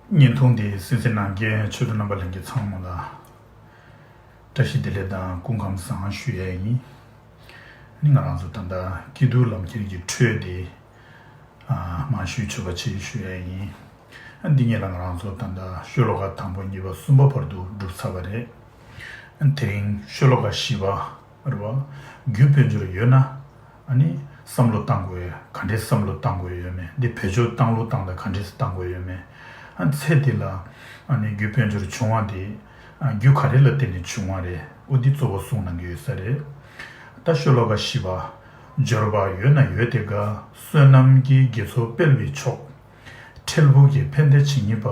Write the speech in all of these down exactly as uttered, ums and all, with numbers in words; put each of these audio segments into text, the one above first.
བརྙན་ཐུང་འདི་གསན་གཟིགས་གནང་མཁན་ཆོས་གྲོགས་རྣམ་པ་ལྷན་རྒྱས་ཚང་མ་ལ་བཀྲ་ཤིས་བདེ་ལེགས་དང་སྐུ་ཁམས་བཟང་ཞུ་ཡས་ཡིན། ནི་ང་རང་ཚོ་ད་ལྟ་སྐྱིད་སྡུག་ལམ་ཁྱེར་གྱི་འཕྲོས་དེ་མང་ཤོས་ཆོད་པ་ཆེ་ཞུ་ཡས་ཡིན། འདི་ཉིད་ལ་ང་རང་ཚོ་ད་ལྟ་ཤོ་ལོ་ཀ་དང་པོ་གཉིས་པ་གསུམ་པ་བར་དུ་གྲུབ་ཚར་བ་རེད། དེ་རིང་ཤོ་ལོ་ཀ་བཞི་པ་རེད་བ། རྒྱུ་དཔལ་འབྱོར་ཡོད་ན། ཨ་ནི་བསམ་བློ་བཏང་དགོས་ཡོད། ག་འདྲའི་བསམ་བློ་བཏང་དགོས་ཡོད་མེད། འདི་བེད་སྤྱོད་བཏང་ལུགས་བཏང་དང་ག་འདྲའི་བཏང་དགོས་ཡོད་མེད། ཨ་ཚེ་འདི་ལ་ཨ་ནི་རྒྱུ་དཔལ་འབྱོར་བྱུང་བ་འདི་ཨ་རྒྱུ་ག་རེ་ལ་བརྟེན་ནས་བྱུང་བ་རེད། འོ་འདི་གཙོ་བོ་གསུངས་གནང་གི་ཡོད་ས་རེད། ད་ཤོ་ལོ་ཀ་བཞི་པ། འབྱོར་པ་ཡོད་ན་ཡོད་དེ་དགའ། བསོད་ནམས་ཀྱིས་དགེ་ཚོགས་སྤེལ་བའི་མཆོག། འཕྲལ་ཕུགས་ཀྱི་ཕན་བདེ་ཇི་སྙེད་པ།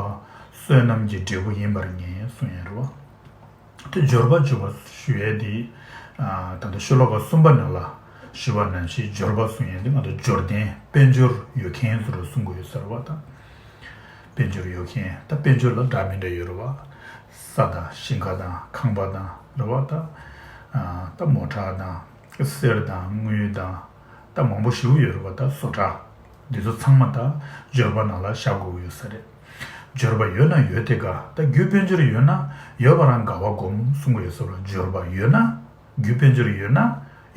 བསོད་ནམས་ཀྱི་འབྲས་བུ་ཡིན་པར་ངེས་གསུངས་ཡོད་རེད་བ། དེ་འབྱོར་པ་འབྱོར་པ་ཞུ་ཡས་དེ། ད་ལྟ་ཤོ་ལོ་ཀ་གསུམ་པ་ནང་ལ་ཞུ་བ་ནང་བཞིན་འབྱོར་པ་གསུང་ཡས་དེ་ང་ཚོ་འབྱོར་ལྡན་དཔལ་འབྱོར་ཡོད་མཁན་ཚོ་ལ་གསུང་དགོས་ཡོད་ས་རེད་བ་ད། དཔལ་འབྱོར་ཡོད་མཁན་ད་དཔལ་འབྱོར་ལ་འདྲ་མི་འདྲ་ཡོད་རེད་བ། ས་དང་ཞིང་ཁ་དང་ཁང་པ་དང་རེད་བ་ད། ད་མོ་ཊ་དང་གསེར་དང་དངུལ་དང་ད་མང་པོ་ཞིག་ཡོད་རེད་བ་ད་བཟོ་གྲྭ། འདི་ཚོ་ཚང་མ་ད་འབྱོར་པ་ནང་ལ་བཞག་དགོས་ཀྱི་ཡོད་ས་རེད། འབྱོར་པ་ཡོད་ན་ཡོད་དེ་དགའ། ད་རྒྱུ་དཔལ་འབྱོར་ཡོད་ན་ཡོད་པ་རང་དགའ་བ་སྒོམ་གསུང་གི་ཡོད་ས་རེད། འབྱོར་པ་ཡོད་ན་རྒྱུ་དཔལ་འབྱོར་ཡོད་ན་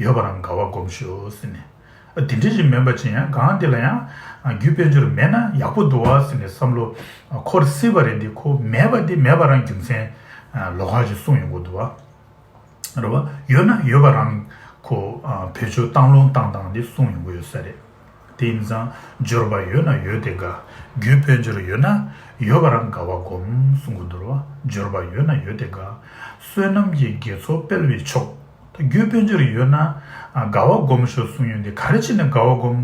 ཡོད་པ་རང་དགའ་བ་སྒོམ་ཤོག་ཟེར་ནས། ཨ་དེ་འདྲ་ཞིག་མིན་པ་ཅིག་ཡང་གང་དེ་ལ་ཡང་ཨ་རྒྱུ་དཔལ་འབྱོར་མེད་ན་ཡག་པོ་འདུག་བ་ཟེར་ནས་བསམ་བློ་ཨ་འཁོར་སྲིད་པ་རེད་འདི་ཁོ་མེད་པ་འདི་མེད་པ་རང་རྒྱུ་མཚན་ཨ་ལོགས་ཀ་ཞིག་གསུངས་ཡོང་གི་འདུག་བ། རེད་བ། ཡོད་ན་ཡོད་པ་རང་ཁོ་ཨ་བེད་སྤྱོད་བཏང་ལོང་བཏང་སྟངས་འདི་གསུངས་ཡོང་གི་ཡོད་ས་རེད། དེ་ཡིན་ཙང་འབྱོར་པ་ཡོད་ན་ཡོད་དེ་དགའ། རྒྱུ་དཔལ་འབྱོར་ཡོད་ན་ཡོད་པ་རང་དགའ་བ་སྒོམ་གསུང་གི་འདུག་རེད་བ། འབྱོར་པ་ཡོད་ན་ཡོད་དེ་དགའ། བསོད་ནམས་ཀྱིས་དགེ་ཚོགས་སྤེལ་བའི་མཆོག། ད་རྒྱུ་དཔལ་འབྱོར་ཡོད་ན་ཨ་དགའ་བ་སྒོམ་ཤོག་གསུང་ཡོང་དེ་ག་རེ་བྱས་ནས་དགའ་བ་སྒོམ་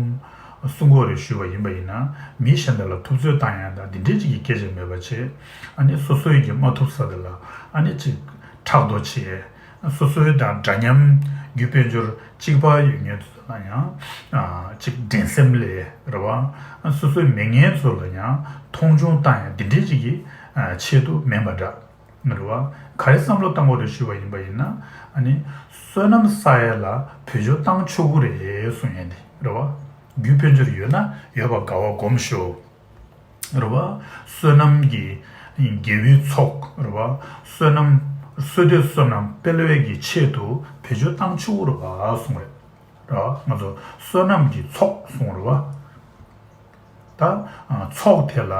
གསུང་གི་ཡོད་རེད་ཞུས་པ་ཡིན་པ་ཡིན་ན། མི་གཞན་དག་ལ་ཐུབ་ཚོད་བཏང་ཡག་དང་འདི་འདྲའི་ཅིག་གི་སྐད་ཆ་མེད་པ་བྱས། ཨ་ནི་སོ་སོའི་གི་མ་ཐུབ་ས་དེ་ལ་ཨ་ནི་ཅིག་ཕྲག་དོག་བྱས། སོ་སོའི་དང་འདྲ་མཉམ་རྒྱུ་དཔལ་འབྱོར་གཅིག་པ་ཡོད་མཁན་ཚོ་ལ་ཡང་ཨ་ཅིག་འགྲན་སེམས་ལས་རེད་བ། སོ་སོའི་མེད་མཁན་ཚོ་ལ་ཡང་མཐོང་ཆུང་བཏང་ཡག་འདི་འདྲའི་ཅིག་གི་ཨ་ཆེད་དུ་མིན་པ་འདྲ། རེད་བ། ག་རེ་བསམ་བློ་བཏང་དགོས་རེད་ཞུས་པ་ཡིན་པ་ཡིན་ན། ཨ་ནི་བསོད་ནམས་བསགས་ཡས་ལ་བེད་སྤྱོད་བཏང་ཆོག་གི་རེད་གསུང་ཡས་འདི་རེད་བ། རྒྱུ་དཔལ་འབྱོར་ཡོད་ན་ཡོད་པ་དགའ་བ་སྒོམ་ཤོག། རེད་བ། བསོད་ནམས་ཀྱི་དགེ་བའི་ཚོགས་རེད་བ། བསོད་ནམས་བསོད་བདེ་བསོད་ནམས་སྤེལ་བའི་གི་ཆེད་དུ་བེད་སྤྱོད་བཏང་ཆོག་གི་རེད་བ་གསུང་རེད། རེད་བ། ང་ཚོ་བསོད་ནམས་ཀྱི་ཚོགས་གསུང་རེད་བ། ད་ཨ་ཚོགས་དེ་ལ་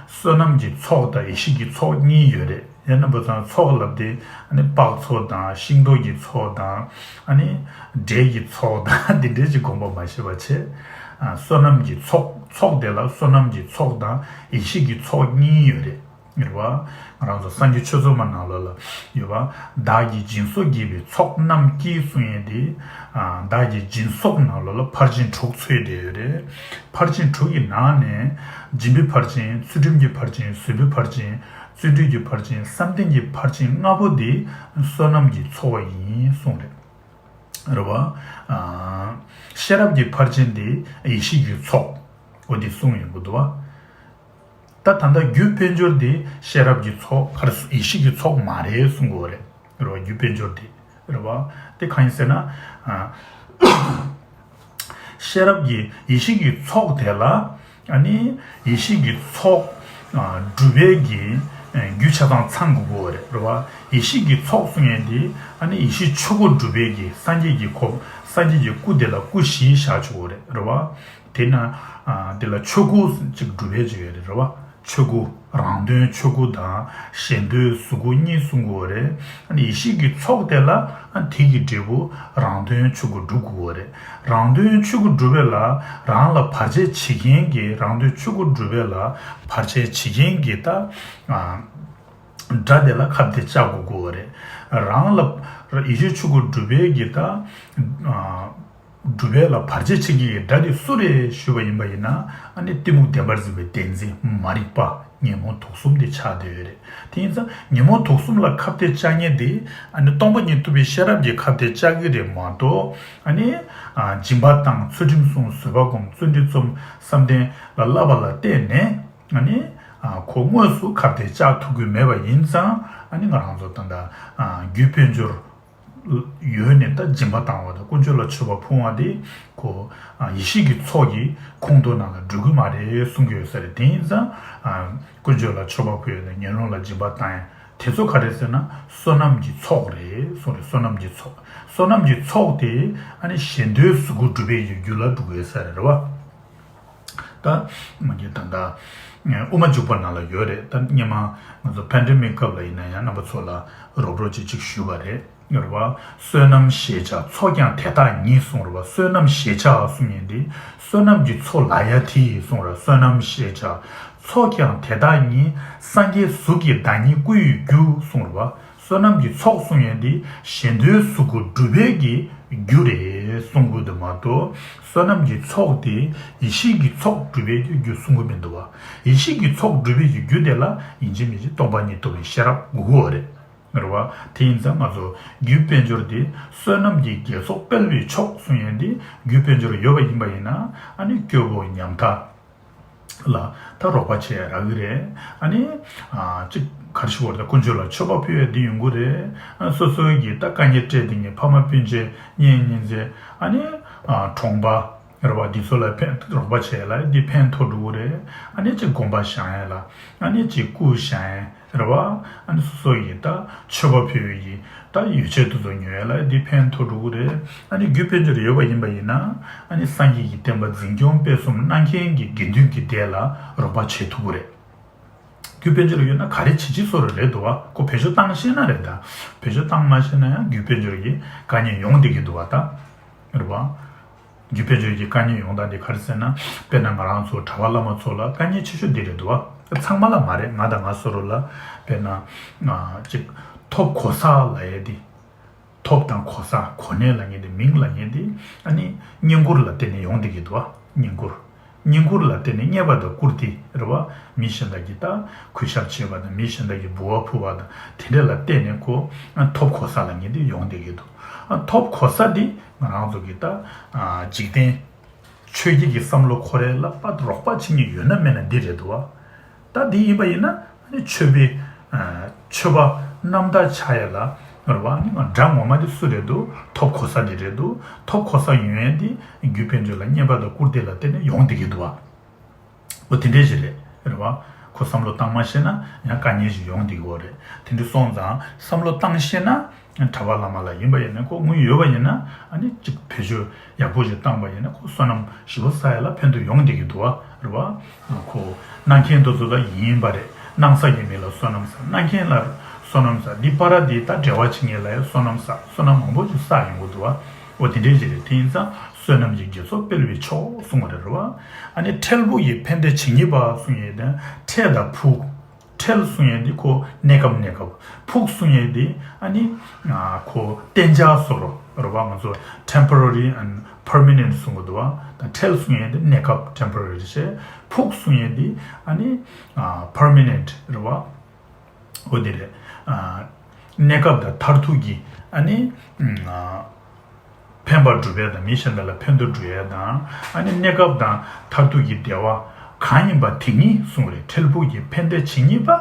བསོད་ནམས་ཀྱི་ཚོགས་དང་ཡེ་ཤེས་ཀྱི་ཚོགས་གཉིས་ཡོད་རེད། ཡང་ན་བུ་ཚང་ཚོགས་ལབ་དེ་ཨ་ནི་པགས་ཚོགས་དང་ཤིང་ཏོག་གི་ཚོགས་དང་ཨ་ནི་འབྲས་ཀྱི་ཚོགས་དང་འདི་འདྲའི་ཅིག་དགོངས་པ་མ་བཞེས་པ་བྱས། ཨ་བསོད་ནམས་ཀྱི་ཚོགས་ཚོགས་དེ་ལ་བསོད་ནམས་ཀྱི་ཚོགས་དང་ཡེ་ཤེས་ཀྱི་ཚོགས་གཉིས་ཡོད་རེད། རེད་བ། ང་རང་ཚོ་སངས་རྒྱས་ཆོས་ཚོགས་མ་ནང་ལོགས་ལ་ཡོད་བ། བདག་གིས་སྦྱིན་སོགས་བགྱིས་པའི་ཚོགས་རྣམས་ཀྱིས་གསུང་ཡས་དེ། ཨ་བདག་གིས་སྦྱིན་སོགས་ནང་ལོགས་ལ་ཕར་ཕྱིན་དྲུག་ཚུད་བསྡད་ཡོད་རེད། ཕར་ཕྱིན་དྲུག་གི་ནང་ནས་སྦྱིན་པའི་ཕར་ཕྱིན། ཚུལ་ཁྲིམས་ཀྱི་ཕར་ཕྱིན། བཟོད་པའི་ཕར་ཕྱིན། བརྩོན་འགྲུས་ཀྱི་ཕར་ཕྱིན། བསམ་གཏན་གྱི་ཕར་ཕྱིན་ལྔ་པོ་དེ་བསོད་ནམས་ཀྱི་ཚོགས་ཡིན་གསུངས་རེད། རེད་བ། ཨ་ཤེས་རབ་ཀྱི་ཕར་ཕྱིན་དེ་ཡེ་ཤེས་ཀྱི་ཚོགས། འོ་དེ་གསུངས་ཡོང་གི་འདུག་བ། ད་ད་ལྟ་རྒྱུ་དཔལ་འབྱོར་དེ་ཤེས་རབ་ཀྱི་ཚོགས་ཕར་ཡེ་ཤེས་ཀྱི་ཚོགས་མ་རེད་གསུང་གི་ཡོད་རེད། རེད་བ། རྒྱུ་དཔལ་འབྱོར་དེ་རེད་བ། དེ་གང་ཡིན་ཟེར་ན། ཨ་ཤེས་རབ་ཀྱི་ཡེ་ཤེས་ཀྱི་ཚོགས་དེ་ལ་ཨ་ནི་ཡེ་ཤེས་ཀྱི་ཚོགས་ཨ་སྒྲུབ་པའི་གི་ཨ་རྒྱུ་ཆ་ཚང་ཚང་དགོས་ཀྱི་ཡོད་རེད། རེད་བ། ཡེ་ཤེས་ཀྱི་ཚོགས་གསུང་ཡས་དེ་ཨ་ནི་ཡེ་ཤེས་ཆོས་སྐུ་སྒྲུབ་པའི་གི་སངས་རྒྱས་ཀྱི་གོ་སངས་རྒྱས་ཀྱི་སྐུ་དེ་ལ་སྐུ་བཞི་བཞག་ཆོག་གི་ཡོད་རེད། རེད་བ། དེས་ན། ཨ་དེ་ལ་ཆོས་སྐུ་གཅིག་སྒྲུབ་པའི་ཅིག་ཡོད་རེད། རེད་བ། ཆོས་སྐུ་རང་དོན་ཆོས་སྐུ་དང་གཞན་དོན་གཟུགས་སྐུ་གཉིས་གསུང་གི་ཡོད་རེད། ཨ་ནི་ཡེ་ཤེས་ཀྱི་ཚོགས་དེ་ལ་ཨ་དེ་གི་འབྲས་བུ་རང་དོན་ཆོས་སྐུ་སྒྲུབ་དགོས་ཀྱི་ཡོད་རེད། རང་དོན་ཆོས་སྐུ་སྒྲུབ་པའི་ལ་རང་ལ་བར་ཆད་བྱེད་མཁན་གྱི་རང་དོན་ཆོས་སྐུ་སྒྲུབ་པའི་ལ་བར་ཆད་བྱེད་མཁན་གྱི་ད་ཨ་དགྲ་དེ་ལ་ཁ་གཏད་བཅག་དགོས་ཀྱི་ཡོད་རེད། རང་ལ་ཡེ་ཤེས་ཆོས་སྐུ་སྒྲུབ་པའི་གི་ད་ཨ། སྒྲུབ་པའི་ལ་བར་ཆད་བྱེད་ཀྱི་དགྲ་དེ་སུ་རེད་ཞུས་པ་ཡིན་པ་ཡིན་ན། ཨ་ནི་གཏི་མུག་བདེན་པར་འཛིན་པའི་བདེན་འཛིན་མ་རིག་པ་ཉོན་མོངས་དུག་གསུམ་དེ་ཆགས་བསྡད་ཡོད་རེད། དེ་ཡིན་ཙང་ཉོན་མོངས་དུག་གསུམ་ལ་ཁ་གཏད་བཅག་མཁན་དེ་ཨ་ནི་སྟོང་པ་ཉིད་རྟོགས་པའི་ཤེས་རབ་ཀྱིས་ཁ་གཏད་བཅག་གི་རེད་མ་གཏོགས། ཨ་ནི་ཨ་སྦྱིན་པ་བཏང་། ཚུལ་ཁྲིམས་སྲུང་། བཟོད་པ་སྒོམ། བརྩོན་འགྲུས་རྩོམ། བསམ་གཏན་ལ་བསླབ་པ་ལ་བརྟེན་ནས་ཨ་ནི་ཨ་ཁོ་དངོས་སུ་ཁ་གཏད་བཅག་ཐུབ་ཀྱི་མེད་པ་ཡིན་ཙང་། ཨ་ནི་ང་རང་ཚོ་ད་ལྟ་ཨ་རྒྱུ་དཔལ་འབྱོར། ཡོད་ནས་ད་སྦྱིན་པ་བཏང་བ་དང་དཀོན་མཆོག་ལ་མཆོད་པ་ཕུལ་བ་དེ་ཁོ་ཡེ་ཤེས་ཀྱི་ཚོགས་ཀྱི་ཁོངས་གཏོགས་ནང་ལ་འགྲོ་གི་མ་རེད་གསུང་གི་ཡོད་ས་རེད། དེ་ཡིན་ཙང་དཀོན་མཆོག་ལ་མཆོད་པ་ཕུལ་ཡ་དང་ངན་སློང་ལ་སྦྱིན་པ་བཏང་ཡ་དེ་ཚོ་ག་རེད་ཟེར་ན་བསོད་ནམས་ཀྱི་ཚོགས་རེད་གསུངས་རེད། བསོད་ནམས་ཀྱི་ཚོགས། བསོད་ནམས་ཀྱི་ཚོགས་དེ་ཨ་ནི་གཞན་དོན་གཟུགས་སྐུ་སྒྲུབ་པའི་རྒྱུ་ལ་འགྲོ་གི་ཡོད་ས་རེད། རེད་བ། ད་མ་གི་ད་ད་དབུ་མ་འཇུག་པ་ནང་ལ་ཡོད་རེད། ད་སྔོན་མ་ང་ཚོ་པེན་ཌེ་མིག་སྐབས་ལ་ཡིན་ན་ཡང་རྣམ་པ་ཚོ་ལ་རོབ་རོབ་ཅིག་ཅིག་ཞུས་པ་རེད། ཡོད་རེད་བ། བསོད་ནམས་ཞེས་བྱ་ཚོགས་ཀྱང་དེ་དག་ཉིད་གསུངས་རེད་བ། བསོད་ནམས་ཞེས་བྱ་གསུངས་ཡིན་ཏེ་བསོད་ནམས་ཀྱི་ཚོགས་ལ་ཡ་དེ་ཡིས་གསུངས་རེད། བསོད་ནམས་ཞེས་བྱ་ཚོགས་ཀྱང་དེ་དག་ཉིད་སངས་རྒྱས་གཟུགས་ཀྱི་བདག་ཉིད་སྐུ་ཡི་རྒྱུ་གསུངས་རེད་བ། བསོད་ནམས་ཀྱི་ཚོགས་གསུང་ཡས་འདི་གཞན་དོན་གཟུགས་སྐུ་སྒྲུབ་པའི་གི་རྒྱུ་རེད་གསུང་དགོས་འདུག་མ་གཏོགས། བསོད་ནམས་ཀྱི་ཚོགས་དེ་ཡེ་ཤེས་ཀྱི་ཚོགས་སྒྲུབ་པའི་གི་རྒྱུ་གསུང་གི་མི་འདུག་བ། ཡེ་ཤེས་ཀྱི་ཚོགས་སྒྲུབ་པའི་གི་རྒྱུ་དེ་ལ་ཡིན་གཅིག་མིན་གཅིག་སྟོང་པ་ཉིད་རྟོགས་པའི་ཤེས་རབ་དགོས་ཀྱི་ཡོད་རེད། རེད་བ། དེ་ཡིན་ཙང་ང་ཚོ་རྒྱུ་དཔལ་འབྱོར་དེ་བསོད་ནམས་ཀྱི་དགེ་ཚོགས་སྤེལ་བའི་མཆོག་གསུང་ཡས་འདི་རྒྱུ་དཔལ་འབྱོར་ཡོད་པ་ཡིན་པ་ཡིན་ན་ཨ་ནི་སྐྱོ་བོ་ཉམ་ཐག་ལ་ད་རོགས་པ་བྱེད་ཡ་རག་གི་རེད། ཨ་ནི་ཨ་གཅིག་ག་རེ་ཞུ་དགོས་རེད། ད་དཀོན་མཆོག་ལ་མཆོད་པ་ཕུལ་ཡ་འདི་ཡོང་གི་རེད། ཨ་སོ་སོའི་གི་ད་དཀའ་ངལ་འཕྲད་དེ་ངའི་ཕ་མ་སྤུན་མཆེད་གཉེན་ཉེ་ཚན་ཨ་ནི་ཨ་གྲོང་པ་རེད་བ། འདི་ཚོ་ལ་ཕན་རོགས་པ་བྱེད་ཡ་ལ་འདི་ཕན་ཐོགས་འགྲོ་གི་རེད། ཨ་ནི་གཅིག་དགོན་པ་བཞེངས་ཡ་ལ་ཨ་ནི་གཅིག་སྐུ་བཞེངས་ཡ་རེད་བ། ཨ་ནི་སོ་སོ་ཡི་ད་མཆོད་པ་ཕུལ་བའི་ཡི་ད་ཡོ་བྱད་དེ་ཚོ་ཉོ་ཡ་ལ་འདི་ཕན་ཐོགས་འགྲོ་གི་རེད། ཨ་ནི་རྒྱུ་དཔལ་འབྱོར་ཡོད་པ་ཡིན་པ་ཡིན་ན་ཨ་ནི་སངས་རྒྱས་ཀྱི་བསྟན་པ་འཛིན་སྐྱོང་སྤེལ་གསུམ་གནང་མཁན་གྱི་དགེ་འདུན་གྱི་སྡེ་ལ་རོགས་པ་བྱེད་ཐུབ་ཀྱི་རེད། རྒྱུ་དཔལ་འབྱོར་ཡོད་ན་ག་རེ་བྱེད་ཅི་བཟོ་རེད་རེད་འདུག་བ། ཁོ་བེད་སྤྱོད་བཏང་ཤེས་ན་རེད་ད། བེད་སྤྱོད་བཏང་མ་ཤེས་ན་ཡང་རྒྱུ་དཔལ་འབྱོར་གྱི་དཀའ་ངལ་ཡོང་བསྡད་ཀྱི་འདུག་བ་ད། རེད་བ། རྒྱུ་དཔལ་འབྱོར་གྱི་དཀའ་ངལ་ཡོང་སྟངས་དེ་ག་རེ་ཟེར་ན། དཔེར་ན་ང་རང་ཚོ་གྲྭ་པ་བླ་མ་ཚོ་ལ་དཀའ་ངལ་ཆེ་ཤོས་འདི་རེད་འདུག་བ། ཚང་མ་ལ་མ་རེད། ང་དང་ང་བཟོ་འདྲ་ལ་དཔེར་ན། ཅིག་ཐོབ་གོ་ས་ལབ་ཡས་འདི། ཐོབ་དང་གོ་ས་གོ་གནས་ལབ་མཁན་འདི་མིང་ལབ་མཁན་འདི་ཨ་ནི་བསྙེན་བཀུར་ལ་བརྟེན་ནས་ཡོང་བསྡད་ཀྱི་འདུག་བ། བསྙེན་བཀུར། བསྙེན་བཀུར་ལ་བརྟེན་ནས་རྙེད་པ་དང་བཀུར་སྟི་རེད་བ། མི་གཞན་དག་གིས་ད་གུས་ཞབས་བྱེད་པ་དང་མི་གཞན་དག་གིས་འབུལ་བ་ཕུལ་བ་དང་དེ་འདྲ་ལ་བརྟེན་ནས་ཁོ་ཐོབ་གོ་ས་ལབ་མཁན་འདི་ཡོང་བསྡད་ཀྱི་འདུག་ཐོབ་གོ་ས་འདི་ང་རང་ཚོ་གི་ད་འཇིག་རྟེན་ཆོས་བརྒྱུད་ཀྱི་བསམ་བློ་འཁོར་ཡས་ལ་པ་རོགས་པ་བྱེད་མཁན་ཡོད་ན་མེད་ན་འདི་རེད་འདུག་བ། ད་འདི་ཡིན་པ་ཡིན་ན་ཨ་ནི་ཆོས་པའི་ཆོས་པ་རྣམ་དག་ཆགས་ཡས་ལ་རེད་བ། ཨ་ནི་དགྲ་ངོ་མ་འདི་སུ་རེད་འདུག་ཐོབ་གོ་ས་འདི་རེད་འདུག་ཐོབ་གོ་ས་ཡོང་ཡས་འདི་རྒྱུ་དཔལ་འབྱོར་ལ་རྙེད་པ་དང་བཀུར་སྟི་ལ་བརྟེན་ནས་ཡོང་བསྡད་ཀྱི་འདུག་བ། འོ་དེ་འདྲས་ཞིག་རེད། རེད་བ། ཁོ་བསམ་བློ་བཏང་མ་ཤེས་ན་ཡང་དཀའ་ངལ་ཞིག་ཡོང་བསྡད་ཀྱི་ཡོད་རེད། དེ་འདྲས་སོང་ཙང་བསམ་བློ་བཏང་ཤེས་ན་གྲྭ་པ་བླ་མ་ལ་ཡིན་པ་ཡིན་ན་ཁོ་དངུལ་ཡོད་པ་ཡིན་ན་ཨ་ནི་གཅིག་བེད་སྤྱོད་ཡག་པོ་ཞིག་བཏང་པ་ཡིན་ན་ཁོ་བསོད་ནམས་ཞེ་པོ་བསགས་ཡ་ལ་ཕན་ཐོགས་ཡོང་བསྡད་ཀྱི་འདུག་བ། རེད་བ། ཁོ་གནང་མཁན་དེ་ཚོ་ལ་ཡིན་པ་རེད། གནང་ས་ཡིན་མིན་ལ་བསོད་ནམས་བསགས། གནང་མཁན་ལ་བསོད་ནམས་བསགས། འདི་པར་འདི་ད་འབྲེལ་བ་བྱེད་མཁན་ལ་ཡང་བསོད་ནམས་བསགས། བསོད་ནམས་མང་པོ་ཞིག་བསགས་ཡོང་གི་འདུག་བ། འོ་དེ་འདྲས་ཞིག་རེད། དེ་ཡིན་ཙང་བསོད་ནམས་ཀྱི་དགེ་ཚོགས་སྤེལ་བའི་མཆོག་གསུངས་པ་རེད། རེད་བ། ཨ་ནི་འཕྲལ་ཕུགས་ཀྱི་ཕན་བདེ་ཇི་སྙེད་པ་གསུངས་ཡས་དང་འཕྲལ་དང་ཕུགས། འཕྲལ་གསུང་ཡས་འདི་ཁོ་གནས་སྐབས་གནས་སྐབས། ཕུགས་གསུང་ཡས་འདི་ཨ་ནི་ཁོ་གཏན་འཇགས་བཟོ་འདྲ་རེད་བ། ང་ཚོ་temporary and permanent གསུང་གི་འདུག་བ། ད་འཕྲལ་གསུང་ཡས་འདི་གནས་སྐབས་temporary བྱས། ཕུགས་གསུང་ཡས་འདི་ཨ་ནི་permanent རེད་བ། འོ་དེ་རེད། གནས་སྐབས་དང་མཐར་ཐུག་གི་ཨ་ནི། ཕན་པ་སྒྲུབ་ཡས་དང་མི་གཞན་དག་ལ་ཕན་ཐོགས་སྒྲུབ་ཡས་དང་ཨ་ནི་གནས་སྐབས་དང་མཐར་ཐུག་གི་བདེ་བ་གང་ཡིན་པ་དེ་ཉིད་གསུངས་རེད། འཕྲལ་ཕུགས་ཀྱི་ཕན་བདེ་ཇི་སྙེད་པ།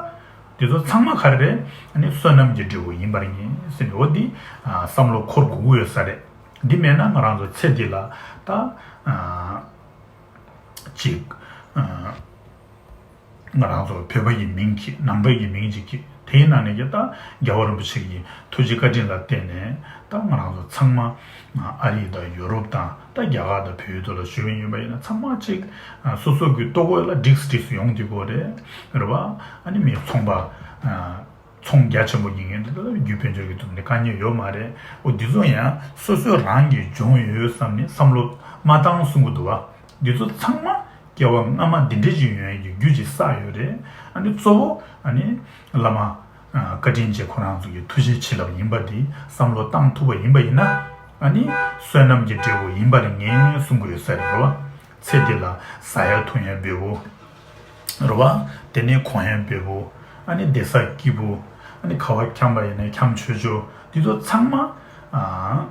འདི་ཚོ་ཚང་མ་ག་རེ་རེད། ཨ་ནི་བསོད་ནམས་ཀྱི་འབྲས་བུ་ཡིན་པར་ངེས་ཟེར་ནས་འོ་འདི་བསམ་བློ་འཁོར་དགོས་ཀྱི་ཡོད་ས་རེད། འདི་མེད་ན་ང་རང་ཚོ་ཚེ་འདི་ལ་ད་ཅིག་ང་རང་ཚོ་བོད་པ་ཡི་མིང་གི་ནང་པ་ཡི་མིང་ཅིག་གི་དེའི་ནང་ནས་ཀྱི་ད་རྒྱལ་བ་རིན་པོ་ཆེ་གི་ཐུགས་རྗེ་བཀའ་དྲིན་ལ་བརྟེན་ནས་ད་ང་རང་ཚོ་ཚང་མ་ཨ་རི་དང་ཡོ་རོབ་དང་ད་རྒྱ་གར་དང་བལ་ཡུལ་དུ་ལ་བཞུགས་ཡོད་པ་ཡིན་ན་ཚང་མ་ཅིག་སོ་སོ་གི་ལྟོ་གོས་ལ་འགྲིགས་འགྲིགས་ཡོང་འདི་གོ་རེད། རེད་བ། ཨ་ནི་མི་ཚོང་པ་ཚོང་རྒྱ་ཆེན་པོ་ཡིན་ངེས་འདི་ལ་རྒྱུ་དཔལ་འབྱོར་གྱི་ཐོག་ནས་དཀའ་ངལ་ཡོད་མ་རེད། འོ་འདི་ཚོ་ཡང་སོ་སོ་རང་གི་སྦྱོང་ཡོད་བསམ་ནས་བསམ་བློ་མ་བཏང་གསུང་གི་འདུག་བ། འདི་ཚོ་ཚང་མ་སྐྱེ་བ་སྔ་མ་འདི་འདྲ་ཞིག་ཡོང་ཡས་ཀྱི་རྒྱུ་ཅིག་བསགས་ཡོད་རེད། ཨ་ནི་གཙོ་བོ་ཨ་ནི་བླ་མ་བཀའ་དྲིན་ཅན་ཁོ་རང་ཚོ་གི་ཐུགས་རྗེ་བྱིན་རླབས་ཡིན་པ་འདི་བསམ་བློ་བཏང་ཐུབ་པ་ཡིན་པ་ཡིན་ན་ཨ་ནི་བསོད་ནམས་ཀྱི་འབྲས་བུ་ཡིན་པར་ངེས་གསུང་གི་ཡོད་ས་རེད་བ། ཚེ་འདི་ལ་ཟ་ཡ་འཐུང་ཡ་འབེལ་པོ། རེད་བ། དེ་ནས་གོན་ཡ་འབེལ་པོ། ཨ་ནི་བསྡད་ས་སྐྱིད་པོ། ཨ་ནི་ཁ་བ་འཁྱམ་པ་ཡིན་ན་འཁྱམ་ཆོག་ཆོག་འདི་ཚོ་ཚང་མ། ཨ།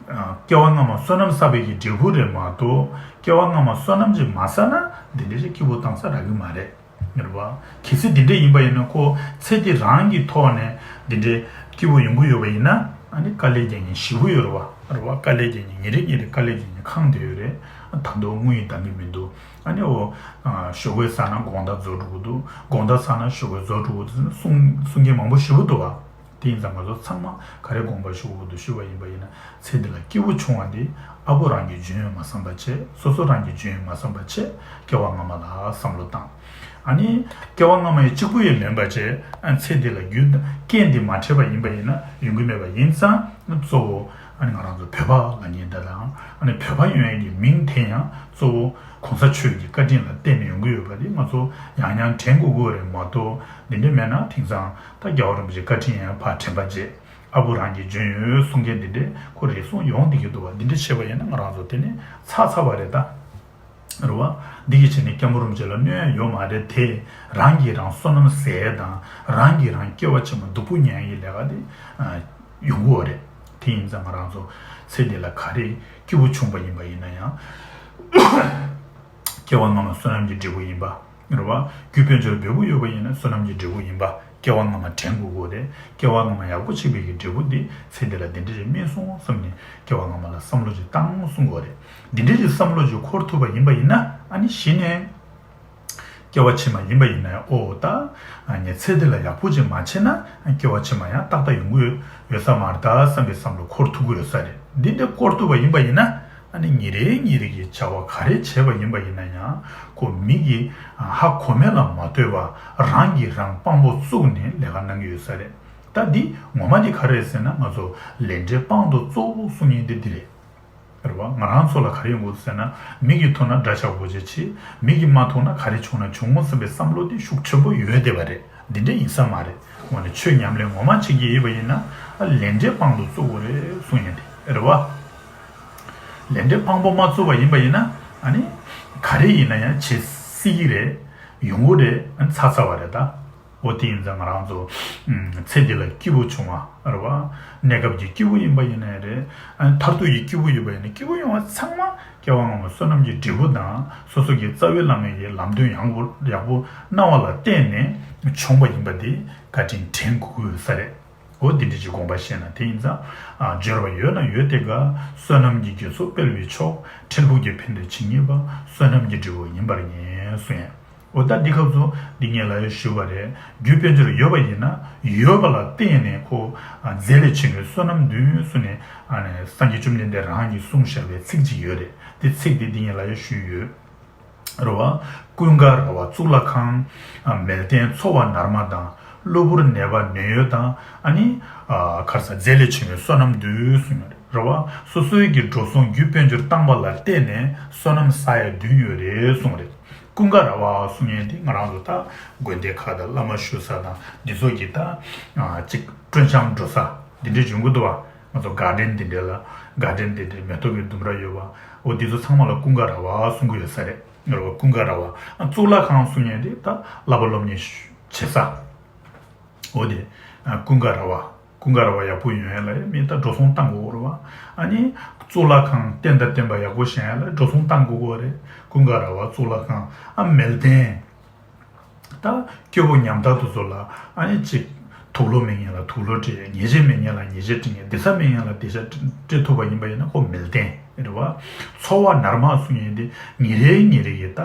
ཨ། སྐྱེ་བ་སྔ་མ་བསོད་ནམས་བསགས་པའི་གི་འབྲས་བུ་རེད་མ་གཏོགས་སྐྱེ་བ་སྔ་མ་བསོད་ནམས་ཅིག་མ་བསགས་ན་འདི་འདྲ་ཞིག་སྐྱིད་པོ་བཏང་ས་རག་གི་མ་རེད། རེད་བ། གལ་སྲིད་འདི་འདྲ་ཡིན་པ་ཡིན་ན་ཁོ་ཚེ་འདི་རང་གི་ཐོག་ནས་འདི་འདྲའི་སྐྱིད་པོ་ཡོང་གི་ཡོད་པ་ཡིན་ན། ཨ་ནི་དཀའ་ལས་རྒྱག་མཁན་ཞེ་པོ་ཡོད་རེད་བ། རེད་བ། དཀའ་ལས་རྒྱག་མཁན་ཉིན་རེ་ཉིན་རེ་དཀའ་ལས་རྒྱག་མཁན་གང་དེ་ཡོད་རེད། ད་དུང་དངུལ་ཡིན་འདང་གི་མི་འདུག་ཨ་ནི་འོ། ཨ། ཞོགས་ཀས་ཟ་ན་དགོང་དག་རྫོགས་འགྲོ་གི་འདུག་དགོང་དག་ཟ་ན་ཞོགས་ཀས་རྫོགས་འགྲོ་གི་འདུག་གསུང་གསུང་མཁན་མང་པོ་ཞེ་པོ་འདུག་བ། དེ་ཡིན་ཙང་ང་ཚོ་ཚང་མ་ག་རེ་དགོངས་པ་ཞུ་དགོས་འདུག་ཞུས་པ་ཡིན་པ་ཡིན་ན། ཚེ་འདི་ལ་སྐྱིད་པོ་བྱུང་བ་འདི་ཨ་ཁུ་རང་གི་འཇོན་ཡོད་མ་བསམ་པ་བྱས། སོ་སོ་རང་གི་འཇོན་ཡོད་མ་བསམ་པ་བྱས། སྐྱེ་བ་སྔ་མ་ལ་བསམ་བློ་བཏང་། ཨ་ནི་སྐྱེ་བ་སྔ་མ་ཡི་གཅིག་པུ་ཡང་མིན་པ་བྱས། ཨ། ཚེ་འདི་ལ་རྒྱུ་རྐྱེན་འདི་མ་འཕྲད་པ་ཡིན་པ་ཡིན་ན་ཡོང་གི་མེད་པ་ཡིན་ཙང་། གཙོ་བོ་ཨ་ནི་ང་རང་ཚོ་བོད་པ་ལབ་མཁན་འདི་དང་། ཨ་ནི་བོད་པ་ཡོང་ཡས་ཀྱི་མིང་དེ་ཡང་གཙོ་བོ་གོང་ས་མཆོག་གི་བཀའ་དྲིན་ལ་བརྟེན་ནས་ཡོང་གི་ཡོད་པ་དེ་ང་ཚོ་ཡང་ཡང་དྲན་དགོས་ཀྱི་རེད་མ་གཏོགས། འདི་འདྲ་མེད་ན་དེང་སང་ད་རྒྱལ་བ་རིན་པོ་ཆེའི་བཀའ་དྲིན་ཡང་ཕར་དྲན་པ་བྱས། ཨ་ཁུ་རང་གི་འཇོན་ཡོད་གསུང་མཁན་འདི་འདྲས་ཁོ་རེ་ཟུང་ཡོང་བསྡད་ཀྱི་འདུག་བ། འདི་འདྲ་བྱས་པ་ཡིན་ན་ང་རང་ཚོ་དེ་ནི་ཚར་ཚར་བ་རེད་ད། རེད་བ། འདི་གི་ཆེད་ནས་སྐྱབས་མགོན་རིན་པོ་ཆེ་ལ་གནོད་ཡ་ཡོད་མ་རེད་དེ། རང་གིས་རང་བསོད་ནམས་ཟད་ཡ་དང་། རང་གིས་རང་སྐྱེ་བ་ཕྱི་མ་སྡུག་པོ་མྱངས་ཡའི་ལས་ཀ་དེ་ཨ་ཡོང་གི་ཡོད་རེད། དེ་ཡིན་ཙང་ང་རང་ཚོ་ཚེ་འདི་ལ་ག་རེ་སྐྱིད་པོ་བྱུང་པ་ཡིན་པ་ཡིན་ན་ཡང་། སྐྱེ་བ་སྔ་མ་བསོད་ནམས་ཀྱི་འབྲས་བུ་ཡིན་པ། རེད་བ། རྒྱུ་དཔལ་འབྱོར་འབེལ་པོ་ཡོད་པ་ཡིན་ན་བསོད་ནམས་ཀྱི་འབྲས་བུ་ཡིན་པ། སྐྱེ་བ་སྔ་མ་དྲན་དགོས་ཀྱི་རེད། སྐྱེ་བ་སྔ་མ་ཡག་པོ་བྱས་པའི་གི་འབྲས་བུ་འདི་ཚེ་འདི་ལ་འདི་འདྲ་ཞིག་སྨིན་སོང་བསམ་ནས་སྐྱེ་བ་སྔ་མ་ལ་བསམ་བློ་ཅིག་བཏང་གསུང་གི་ཡོད་རེད། འདི་འདྲ་ཞིག་བསམ་བློ་ཅིག་འཁོར་ཐུབ་པ་ཡིན་པ་ཡིན་ན། ཨ་ནི་གཞི་ནས་སྐྱེ་བ་ཕྱི་མ་ཡིན་པ་ཡིན་ན་ཡང་། ཨོ་ད་ངས་ཚེ་འདི་ལ་ཡག་པོ་ཅིག་མ་བྱས་ན་སྐྱེ་བ་ཕྱི་མ་ཡང་ཏག་ཏག་ཡོང་གི་ཡོད་ས་མ་རེད་ད་བསམ་པའི་བསམ་བློ་འཁོར་ཐུབ་ཀྱི་ཡོད་ས་རེད། འདི་འདྲ་འཁོར་ཐུབ་པ་ཡིན་པ་ཡིན་ན། ཨ་ནི་ཉིན་རེ་ཉིན་རེ་གི་བྱ་བ་ག་རེ་བྱས་པ་ཡིན་པ་ཡིན་ན་ཡང་། ཁོ་མི་གིས་ཧ་གོ་མེད་ལ་མ་ལྟོས་པ་རང་གིས་རང་དཔང་པོ་བཙུགས་ནས་ལས་ཀ་གནང་གི་ཡོད་ས་རེད། ད་འདི་ངོ་མ་འདི་ག་རེ་རེད་ཟེར་ན། ང་ཚོ་ལས་འབྲས་དཔང་དུ་གཙོ་བོ་གསུང་མཁན་འདི་འདི་རེད། རེད་བ། ང་རང་ཚོ་ལ་ག་རེ་ཡོང་གི་འདུག་ཟེར་ན། མི་གིས་ཐུག་ན་འདྲ་ཆགས་པོ་ཅིག་བྱེད། མི་གིས་མ་ཐུག་ན་ག་རེ་བྱུང་ན་བྱུང་ངོ་བསམ་པའི་བསམ་བློ་དེ་ཤུགས་ཆེན་པོ་ཡོད་བསྡད་པ་རེད། འདི་འདྲ་ཡིན་ས་མ་རེད། དངོས་གནས་ཆོས་ཉམས་ལེན་ངོ་མ་བྱེད་ཀྱི་ཡིན་པ་ཡིན་ན། ཨ། ལས་འབྲས་དཔང་དུ་བཙུགས་དགོས་རེད་གསུང་ཡ་དེ་རེད་བ། ལས་འབྲས་དཔང་པོ་མ་བཙུགས་པ་ཡིན་པ་ཡིན་ན། ཨ་ནི་ག་རེ་ཡིན་ན་ཡང་བྱེད་སྲིད་ཀྱི་རེད། ཡོང་གི་རེད། ཨ་ནི་ཚར་ཚར་བ་རེད་ད། འོ་དེ་ཡིན་ཙང་ང་རང་ཚོ་ཚེ་འདི་ལ་སྐྱིད་པོ་བྱུང་བ་རེད་བ། གནས་སྐབས་ཀྱི་སྐྱིད་པོ་ཡིན་པ་ཡིན་ནའི་རེད། ཨ་ནི་མཐར་ཐུག་གི་སྐྱིད་པོ་ཡིན་པ་ཡིན་ན། སྐྱིད་པོ་ཡོང་བ་ཚང་མ་སྐྱེ་བ་སྔ་མ་བསོད་ནམས་ཀྱི་འབྲས་བུ་དང་། སོ་སོ་གི་རྩ་བའི་བླ་མ་ཡི་ལམ་སྟོན་ཡག་པོ་ཡག་པོ་གནང་བ་ལ་བརྟེན་ནས་བྱུང་བ་ཡིན་པ་དེ་བཀའ་དྲིན་དྲན་དགོས་ཀྱི་ཡོད་ས་རེད། འོ་འདི་འདྲ་ཅིག་དགོངས་པ་བཞེས་ན། དེ་ཡིན་ཙང་། ཨ། འབྱོར་པ་ཡོད་ན་ཡོད་དེ་དགའ། བསོད་ནམས་ཀྱི་རྒྱ་མཚོ་སྤེལ་བའི་མཆོག་འཕྲལ་ཕུགས་ཀྱི་ཕན་བདེ་ཇི་སྙེད་པ། བསོད་ནམས་ཀྱི་འབྲས་བུ་ཡིན་པར་ངེས་གསུང་ཡ། འོ་ད་འདི་སྐབས་སུ་འདི་ངས་ལབ་ཡ་ཞུས་པ་རེད། རྒྱུ་དཔལ་འབྱོར་ཡོད་པ་ཡིན་ན། ཡོད་པ་ལ་བརྟེན་ནས་ཁོ། ཨ། རྫས་ལས་བྱུང་བའི་བསོད་ནམས་འདུས་གསུངས་ནས། ཨ་ནི་སངས་རྒྱས་བཅོམ་ལྡན་འདས་རང་གིས་གསུངས་བཞག་པའི་ཚིག་ཅིག་ཡོད་རེད། དེ་ཚིག་དེ་འདི་ངས་ལབ་ཡ་ཞུས་ཡོད། རེད་བ། ཀུན་དགའ་ར་བ་གཙུག་ལག་ཁང་། ཨ། མལ་སྟན་འཚོ་བ་ནར་མ་དང་། གློ་བུར་ནད་པ་ནད་ཡོད་དང་། ཨ་ནི། ཨ། ག་རེ་ཟ། རྫས་ལས་བྱུང་བའི་བསོད་ནམས་འདུས་གསུངས་ཡོད་རེད། རེད་བ། སོ་སོའི་གི་འགྲོ་སོང་རྒྱུ་དཔལ་འབྱོར་བཏང་པ་ལ་བརྟེན་ནས་བསོད་ནམས་བསགས་ཡ་འདུས་ཡོད་རེད་གསུངས་རེད། ཀུན་དགའ་ར་བ་གསུང་མཁན་དེ་ང་རང་ཚོ་ད་དགོན་སྡེ་ཁག་དང་བླ་མ་བཞུགས་ས་དང་འདི་ཚོ་གི་ད། ཨ། ཅིག་སྤྲོ་འཆམ་འགྲོ་ས་འདི་འདྲ་ཡོང་གི་འདུག་བ། ང་ཚོ་གར་ཌེན་འདི་འདྲ་ལ། གར་ཌེན་འདི་འདྲའི་མེ་ཏོག་གི་ལྡུམ་ར་ཡོད་པ། འོ་འདི་ཚོ་ཚང་མ་ལ་ཀུན་དགའ་ར་བ་གསུང་གི་ཡོད་ས་རེད། རེད་བ། ཀུན་དགའ་ར་བ། ཨ། གཙུག་ལག་ཁང་གསུང་མཁན་དེ་ད་བསླབ་པ་སློབ་གཉེར་བྱེད་ས། འོ་དེ། ཨ། ཀུན་དགའ་ར་བ། ཀུན་དགའ་ར་བ་ཡག་པོ་ཡོང་ཡ་ལ་མི་ད་འགྲོ་སོང་བཏང་དགོས་རེད་བ། ཨ་ནི་གཙུག་ལག་ཁང་རྟེན་དང་བརྟེན་པ་ཡག་པོ་བཞེངས་ཡ་ལ་འགྲོ་སོང་བཏང་དགོས་ཀྱི་རེད། ཀུན་དགའ་ར་བ། གཙུག་ལག་ཁང་། ཨ། མལ་སྟན། ད་སྐྱོ་པོ་ཉམ་ཐག་དེ་ཚོ་ལ། ཨ་ནི་ཅིག་དུག་ལོག་མེད་མཁན་ལ་དུག་ལོག་སྤྲད། ཉལ་ཆས་མེད་མཁན་ལ་ཉལ་ཆས་སྤྲད་མཁན། བསྡད་ས་མེད་མཁན་ལ་བསྡད་ས་སྤྲད་ཐུབ་པ་ཡིན་པ་ཡིན་ན་ཁོ་མལ་སྟན་རེད་བ། འཚོ་བ་ནར་མ་གསུང་མཁན་དེ་ཉིན་རེ་ཉིན་རེ་གི་ད།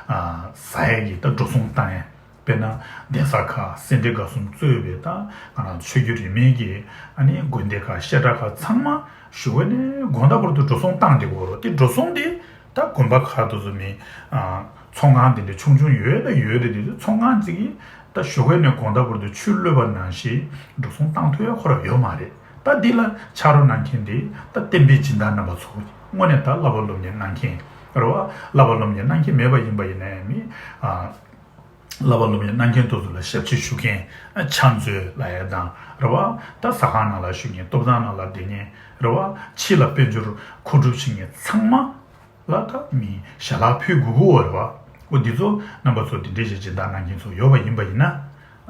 ཨ། ཟ་ཡས་ཀྱི་ད་འགྲོ་སོང་བཏང་ཡས། དཔེར་ན་གདན་ས་ཁག་སེ་འབྲས་དགའ་གསུམ་གཙོས་པའི་ད་ང་རང་ཆོས་བརྒྱུད་རིས་མེད་ཀྱི། ཨ་ནི་དགོན་སྡེ་ཁག་བཤད་གྲྭ་ཁག་ཚང་མ་གཞུག་གུ་ནས་དགོང་དག་བར་དུ་འགྲོ་སོང་བཏང་བསྡད་ཀྱི་ཡོད་རེད། དེ་འགྲོ་སོང་དེ། ད་དགོན་པ་ཁག་དེ་ཚོ་མི། ཨ། ཚོང་ཁང་དེ་འདྲ་ཆུང་ཆུང་ཡོད་ད་ཡོད་རེད། དེ་ཚོ་ཚོང་ཁང་ཅིག་གིས་ད་གཞུག་གུ་ནས་དགོང་དག་བར་དུ་ཆུ་གློད་པ་ནང་བཞིན་འགྲོ་སོང་བཏང་ཐུབ་ཡ་ཁོ་རང་ཡོད་མ་རེད། ད་འདི་ལ་ཕྱག་རོགས་གནང་མཁན་དེ་ད་བསྟན་པའི་སྦྱིན་བདག་རྣམ་པ་ཚོ། དངོས་གནས་ད་བསླབ་པ་སློབ་གཉེར་གནང་མཁན་རེད་བ། བསླབ་པ་སློབ་གཉེར་གནང་མཁན་མེད་པ་ཡིན་པ་ཡིན་ན་ཡང་མི། ཨ། བསླབ་པ་སློབ་གཉེར་གནང་མཁན་དེ་ཚོ་ལ་ཞབས་ཕྱི་ཞུ་མཁན། ཨ། ཕྱག་མཛོད་ལབ་ཡ་དང་རེད་བ། ད་ཟ་ཁང་ནང་ལ་བཞུགས་མཁན། ཐོབ་ཐང་ནང་ལ་བསྡད་མཁན་རེད་བ། ཕྱི་ལ་དཔལ་འབྱོར་མཁོ་སྒྲུབ་བྱེད་མཁན་ཚང་མ་ལ་ད་མི་ཞལ་ལག་ཕུལ་དགོས་ཀྱི་ཡོད་རེད་བ། འོ་འདི་ཚོ་རྣམ་པ་ཚོ་འདི་འདྲའི་ཞིག་སྦྱིན་བདག་གནང་མཁན་ཚོ་ཡོད་པ་ཡིན་པ་ཡིན་ན།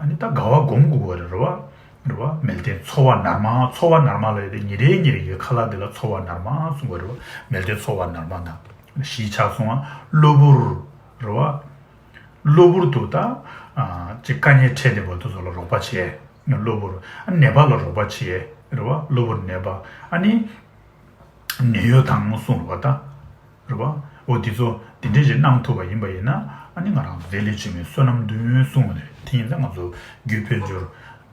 ཨ་ནི་ད་དགའ་བ་སྒོམ་དགོས་ཀྱི་ཡོད་རེད་བ། རེད་བ། མལ་སྟན་འཚོ་བ་ནར་མ། འཚོ་བ་ནར་མ་ལབ་ཡ་དེ་ཉིན་རེ་ཉིན་རེ་གི་ཁ་ལག་འདི་ལ་འཚོ་བ་ནར་མ་གསུང་གི་ཡོད་རེད་བ། མལ་སྟན་འཚོ་བ་ནར་མ་དང་། གཞིས་ཆགས་སོང་བ། གློ་བུར་རེད་བ། གློ་བུར་དུ་ད། ཨ། ཅིག་དཀའ་ངལ་འཕྲད་བསྡད་པ་དེ་ཚོ་ལ་རོགས་པ་བྱས། གློ་བུར། ཨ། ནད་པ་ལ་རོགས་པ་བྱས། རེད་བ། གློ་བུར་ནད་པ། ཨ་ནི་ནད་གཡོག་དང་གསུངས་རེད་བ་ད། རེད་བ། འོ་དེ་ཚོ་དེ་འདྲས་ཞིག་གནང་ཐུབ་པ་ཡིན་པ་ཡིན་ན། ཨ་ནི་ང་རང་ཚོ་བདེ་ལེགས་ཆེན་མོའི་བསོད་ནམས་འདོན་གསུངས་པ་རེད། དེ་ཡིན་ཙང་ང་ཚོ་རྒྱུ་དཔལ་འབྱོར་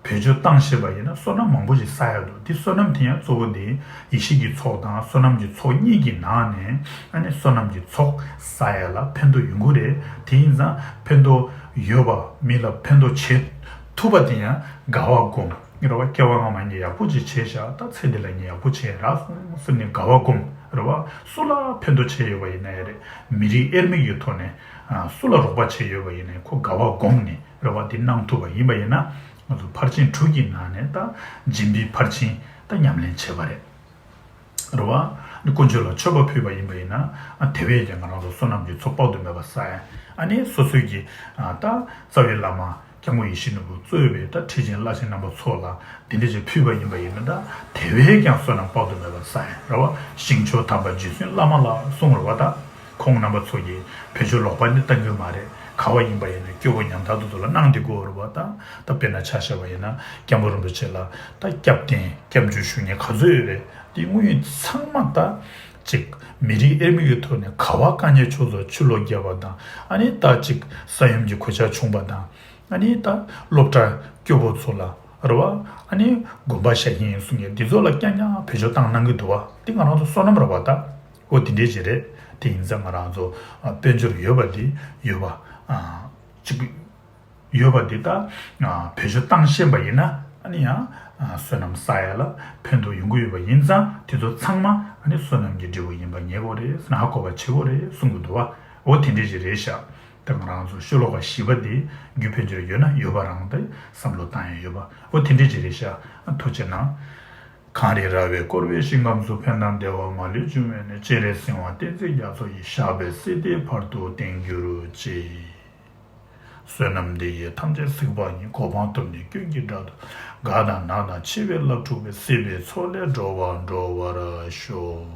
བེད་སྤྱོད་བཏང་ཤེས་པ་ཡིན་ན་བསོད་ནམས་མང་པོ་ཞིག་བསགས་ཡ་འདུག་དེ་བསོད་ནམས་དེ་ཡང་གཙོ་བོ་དེ་ཡེ་ཤེས་ཀྱི་ཚོགས་དང་བསོད་ནམས་ཀྱི་ཚོགས་གཉིས་ཀྱི་ནང་ནས། ཨ་ནི་བསོད་ནམས་ཀྱི་ཚོགས་བསགས་ཡ་ལ་ཕན་ཐོགས་ཡོང་གི་རེད། དེ་ཡིན་ཙང་ཕན་ཐོགས་ཡོད་པ། མི་ལ་ཕན་ཐོགས་བྱེད་ཐུབ་པ་དེ་ཡང་དགའ་བ་སྒོམ། རེད་བ། སྐྱེ་བ་སྔ་མ་ངས་ཡག་པོ་ཅིག་བྱས་ཤག་ད་ཚེ་འདི་ལ་ངས་ཡག་པོ་བྱས་རག་སོང་ཟེར་ནས་དགའ་བ་སྒོམ། རེད་བ། སུ་ལ་ཕན་ཐོགས་བྱས་ཡོད་པ་ཡིན་ན་ཡང་རེད། མི་རིགས་དབྱེར་མེད་ཀྱི་ཐོག་ནས། ཨ། སུ་ལ་རོགས་པ་བྱས་ཡོད་པ་ཡིན་ན་ཁོ་དགའ་བ་སྒོམ་ནས། རེད་བ། དེ་གནང་ཐུབ་པ་ཡིན་པ་ཡིན་ན། ང་ཚོ་ཕར་ཕྱིན་དྲུག་གི་ནང་ནས་ད་སྦྱིན་པའི་ཕར་ཕྱིན་ད་ཉམས་ལེན་བྱས་པ་རེད། རེད་བ། དཀོན་མཆོག་ལ་མཆོད་པ་ཕུལ་བ་ཡིན་པ་ཡིན་ན། ཨ། དེ་བས་ཀྱང་ང་རང་ཚོ་བསོད་ནམས་ཀྱི་ཚོགས་དཔག་ཏུ་མེད་པ་བསགས་ཡ། ཨ་ནི་སོ་སོའི་གི། ཨ། ད་རྩ་བའི་བླ་མ་སྐྱབས་མགོན་ཡིད་བཞིན་ནོར་བུ་གཙོས་པའི་ད་ཁྲི་ཆེན་བླ་ཆེན་རྣམ་པ་ཚོ་ལ་དེ་འདྲ་ཞིག་ཕུལ་བ་ཡིན་པ་ཡིན་ན། ད་དེ་བས་ཀྱང་བསོད་ནམས་དཔག་ཏུ་མེད་པ་བསགས་ཡ། རེད་བ། ཞིང་མཆོག་དམ་པ་རྗེ་བཙུན་བླ་མ་ལ་གསུངས་རེད་བ་ད། ཁོང་རྣམ་པ་ཚོ་གིས་བེད་སྤྱོད་ལོག་པ་ནི་གཏང་གི་མ་རེད། ག་བ་ཡིན་པ་ཡིན་ན་སྐྱོ་པོ་ཉམ་ཐག་ཏུ་ཚོ་ལ་གནང་བསྡད་དགོས་རེད་བ་ད། ད་དཔེར་ན་ཆ་བཞག་པ་ཡིན་ན་སྐྱབས་མགོན་རིན་པོ་ཆེ་ལ་ད་སྐྱབས་རྟེན་སྐྱབས་འཇུག་ཞུ་མཁན་ག་ཚོད་ཡོད་རེད། དེ་དངོས་ཡོད་ཚང་མ་ད་ཅིག་མི་རིགས་དབྱེར་མེད་ཀྱི་ཐོག་ནས་ག་བ་དཀའ་ངལ་ཕྱོགས་སུ་ཕྱིར་ལོག་བརྒྱབ་པ་དང་། ཨ་ནི་ད་ཅིག་ས་ཡོམ་གྱི་གོད་ཆག་བྱུང་བ་དང་། ཨ་ནི་ད་སློབ་གྲྭ་སྐྱོ་པོ་ཚོ་ལ་རེད་བ། ཨ་ནི་དགོན་པ་བཞག་མཁན་ཡིན་གསུང་མཁན་འདི་ཚོ་ལ་རྐྱང་རྐྱང་བེད་སྤྱོད་བཏང་གནང་གི་འདུག་བ། འདི་ང་རང་ཚོ་བསོད་ནམས་རེད་བ་ད། འོ་དེ་འདྲས་ཅིག་རེད། དེ་ཡིན་ཙང་ང་རང་ཚོ་ཨ་དཔལ་འབྱོར་ཡོད་པ་འདི་ཡོད་པ་ཨ་ཅིག་ཡོད་པ་འདི་ད་ཨ་བེད་སྤྱོད་བཏང་ཤེས་པ་ཡིན་ན། ཨ་ནི་ཡང་ཨ་བསོད་ནམས་བསགས་ཡ་ལ་ཕན་ཐོགས་ཡོང་གི་ཡོད་པ་ཡིན་ཙང་། དེ་ཚོ་ཚང་མ་ཨ་ནི་བསོད་ནམས་ཀྱི་འབྲས་བུ་ཡིན་པ་ངེས་དགོས་རེད་ཟེར་ན་ཧ་གོ་བ་བྱེད་དགོས་རེད་གསུང་གི་འདུག་བ། འོ་དེ་འདྲས་ཅིག་རེད་ཤག་ད་ང་རང་ཚོ་ཤོ་ལོ་ཀ་བཞི་པ་འདི་རྒྱུ་དཔལ་འབྱོར་ཡོད་ན་ཡོད་པ་རང་དེ་བསམ་བློ་བཏང་ཡ་ཡོད་པ། འོ་དེ་འདྲས་ཅིག་རེད་ཤག་ཐུགས་རྗེ་གནང་། གངས་རི་ར་བས་བསྐོར་བའི་ཞིང་ཁམས་སུ། ཕན་དང་བདེ་བ་མ་ལུས་འབྱུང་བའི་གནས། སྤྱན་རས་གཟིགས་དབང་བསྟན་འཛིན་རྒྱ་མཚོ་ཡི། ཞབས་པད་སྲིད་མཐའི་བར་དུ་བརྟན་གྱུར་ཅིག་བསོད་ནམས་འདི་ཡིས་ཐམས་ཅད་གཟིགས་པ་ཉིད། གོ་འཕང་ཐོབ་ནས་ཀུན་གྱི་བདག་ཏུ། རྒ་དང་ན་དང་འཆི་བའི་རླབས་འཁྲུགས་པའི། སྲིད་པའི་མཚོ་ལས་འགྲོ་བ་སྒྲོལ་བར་ཤོག